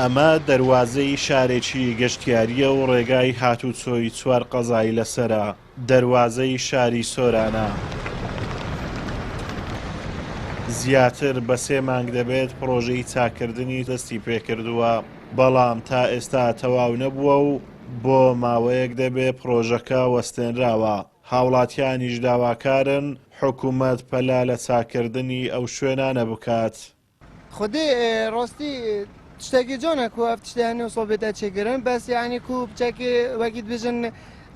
ئەمە دەروازەی شارێکی گەشتیارییە و ڕێگای هاتوچۆی چوار قەزای لەسەرە، دەروازەی شاری سۆرانە. زیاتر بە سێ مانگ دەبێت پڕۆژەی چاککردنی دەستی پێکردووە، بەڵام تا ئێستا تەواو نەبووە و بۆ ماوەیەک دەبێ پڕۆژەکە وەستێنراوە. هاوڵاتیانیش داواکارن حکومەت پەلە لە چاککردنی ئەو شوێنانە بکات. خودێ ڕاستی تشتێکی جوانە کو ئەف تشتێ هەنێ وسا بێتە چێکردن بەس یعنی کو بچەکێ وەکی دبێژن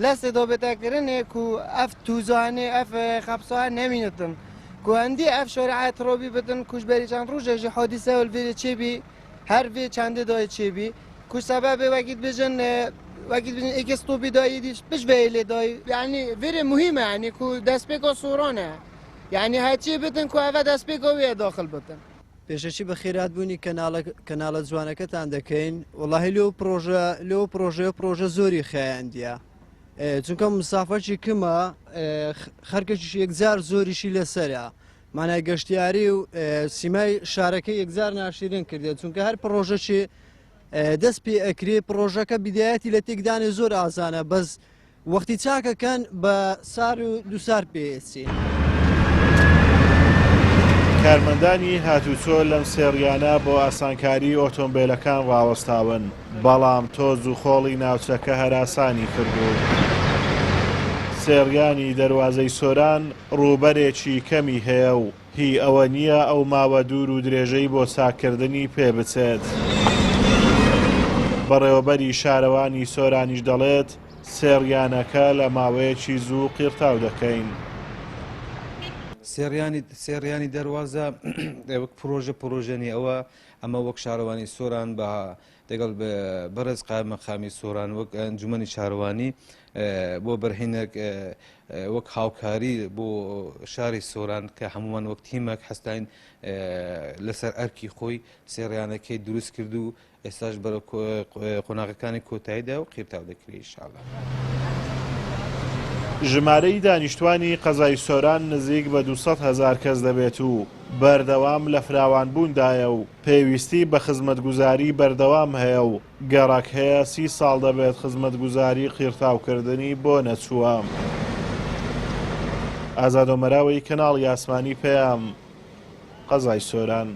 لەسێ دا بێتە کردنێ کو ئەف توزا هەنێ ئەف خەپسا نەمینتن کو هەندی ئەف شارعە ترابی بتن کوش بەری چەند ڕوژێ ژی حادیسە ولڤێرێ چێبی هەر ڤێ چەندێ دای چێبی کو سەبەبێ وەکی دبێژن وەکی دبێژن ئێکێ ستۆپی دای دیش پش ڤێ لێ دای یعنی ڤێرێ مهمە یعنی کو دەستپێکا سۆرانە یعنی هەرچی بتن کو ئەڤە دەستپێکا وێ داخل بتن. پێشەکی بەخێرات بوونی کەناڵە کەناڵە جوانەکەتان دەکەین وەڵاهی لەو پڕۆژە لەو پڕۆژەیە پڕۆژە زۆری خایاندیە چونکە مسافەکی کمە خەرکەکیش یەکجار زۆریشی لەسەرە مانای گەشتیاری و سیمای شارەکە یەکجار ناشیرین کردێت چونکە هەر پڕۆژەکی دەست پێ ئەکرێ پڕۆژەکە بیدایەتی لە تێکدانێ زۆر ئازانە بەس وەختی چاکەکەن بە سار و دووسار پێ ئەچین. کارمەندانی هاتوچۆ لەم سێڕیانە بۆ ئاسانکاری ئۆتۆمبێلەکان ڕاوەستاون، بەڵام تۆز و خۆڵی ناوچەکە هەراسانی کردوون. سێڕیانی دەروازەی سۆران ڕووبەرێکی کەمی هەیە و هی ئەوە نییە ئەو ماوە دوور و درێژەی بۆ چاککردنی پێ بچێت. بەڕێوەبەری شارەوانی سۆرانیش دەڵێت، سێڕیانەکە لە ماوەیەکی زوو قیڕتاو دەکەین. سێڕیانی سێڕیانی دەروازە وەک پرۆژە پرۆژە نیە ئەوە ئەمە وەک شارەوانی سۆران بە دەگەڵ بەڕێز قایمقامی سۆران وەک ئەنجومەنی شارەوانی بۆ بەرهینێک وەک هاوکاری بۆ شاری سۆران کە هەمووان وەک تیمەک هەستاین لەسەر ئەرکی خۆی سێڕیانەکەی دروست کرد و ئێستاش بەرەو قۆناغەکانی کۆتاییدا و قیرتاو دەکرێت ئیشاڵا. ژمارەی دانیشتوانی قەزای سۆران نزیک بە 200 هەزار کەس دەبێت و بەردەوام لە فراوانبووندایە و پێویستی بە خزمەتگوزاری بەردەوام هەیە و گەڕەک هەیە 30 ساڵ دەبێت خزمەتگوزاری قیرتاوکردنی بۆ نەچووە. ئازاد ئۆمەراوی، کەناڵی ئاسمانی پەیام، قەزای سۆران.